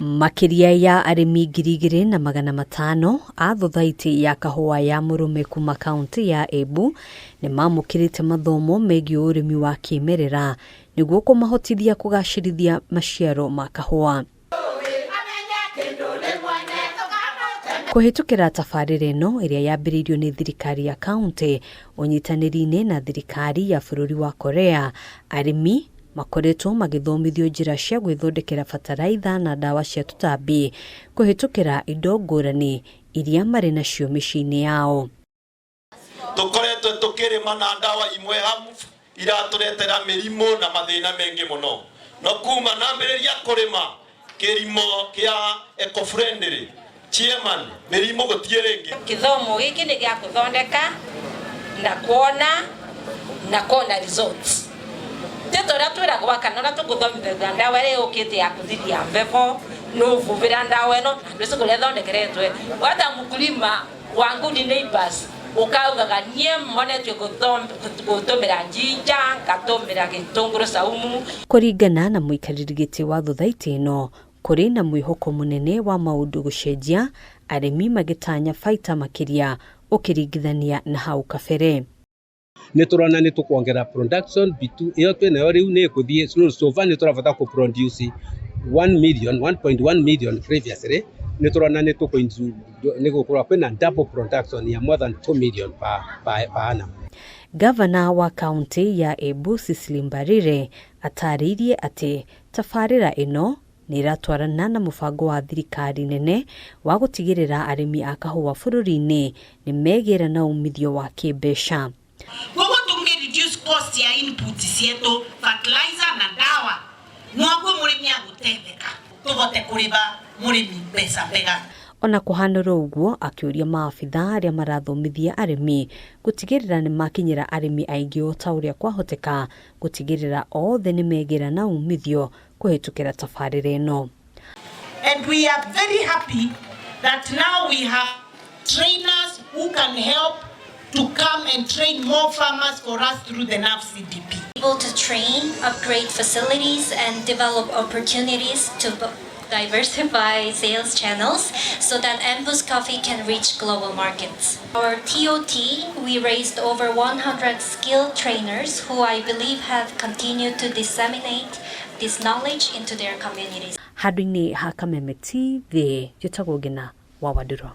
Makĩria ya arĩmi 2500 a thothaitĩ ya kahũa ya Mũrũme kuma kaũntĩ ya Embu nĩ mamũkĩrĩte mathomo megiĩ ũrĩmi wa kĩmerera nĩguo kũmahotithia kũgacĩrithia maciaro ma kahũa. Kũhĩtũkĩra tabarĩra ĩno ĩrĩa yambĩrĩirio nĩ thirikari ya kaũntĩ ũnyitanĩri-inĩ na thirikari ya bũrũri wa Korea, arĩmi makoretwo magĩthomithio njĩra cia gwĩthondekera bataraitha na ndawa cia tũtambi kũhĩtũkĩra indo ngũrani iria marĩ nacio mĩciĩ-inĩ yao. Tũkoretwo tũkĩrĩma na ndawa imwe harmful iratũretera mĩrimũ na mathĩna mengĩ mũno, no kuma nambĩrĩria kũrĩma kĩrimo kĩa eco friendly, chairman, mĩrimũ gũtiĩ rĩngĩ. Gĩthomo gĩkĩ nĩ gĩa gũthondeka na kuona results ti ta ũrĩa twĩragwo kana ũrĩa tũgũthomithagio ndawa ĩrĩa yũkĩte ya kũthiria mbebo nũvuvĩra ndawa ĩno na ndwĩci kũrĩa ĩthondekeretwe wata mkulima wa good neighbors ukaugaga niĩ monetio gũtũmĩra njinja ngatũmĩra gĩtũngũrũ saumu. Kũringana na mũikarĩri gĩtĩ wa thothaitĩ ĩno, kũrĩ na mwĩhoko mũnene wa maũndũ gũcenjia, arĩmi magĩtanya baita makĩria ũkĩringithania na hau kabere. Nĩ tũrona nĩ tũkuongerera production bitu ĩyo twĩnayo rĩu nĩ ĩkũthiĩ slow. So far nĩ tũrabata kũ produce 1 million, 1.1 million previously. Nĩ tũrona nĩ tũkũ nĩ gũkorwo kwĩna double production ya more than 2 million per annum. Gavana wa kaunti ya Embu Cecily Mbarire atarĩirie atĩ tabarĩra ĩno nĩ ĩratwarana na mũbango wa thirikari nene wa gũtigĩrĩra arĩmi a kahũa bũrũri-inĩ nĩ megĩra na umithio wa kĩmbeca. Koguo tunge reduce cost ya input cietu, fertilizer na ndawa, noguo mũrĩmi agũteithĩka, tũhote kũrĩba mũrĩmi mbeca mbega. Ona kũhanĩra ũguo, akĩũria maabitha arĩa marathomithia arĩmi gũtigĩrĩra nĩ makinyĩra arĩmi aingĩ o ta ũrĩa kwahoteka gũtigĩrĩra othe nĩ megĩra na umithio kũhĩtũkĩra tabarĩra ĩno. And we are very happy that now we have trainers who can help to come and train more farmers for us through the NAVCDP. Able to train, upgrade facilities, and develop opportunities to diversify sales channels so that Embu's coffee can reach global markets. Our TOT, we raised over 100 skilled trainers who I believe have continued to disseminate this knowledge into their communities. Handũ-inĩ ha Kameme TV, njĩtagwo Ngina wa Wandũrũ.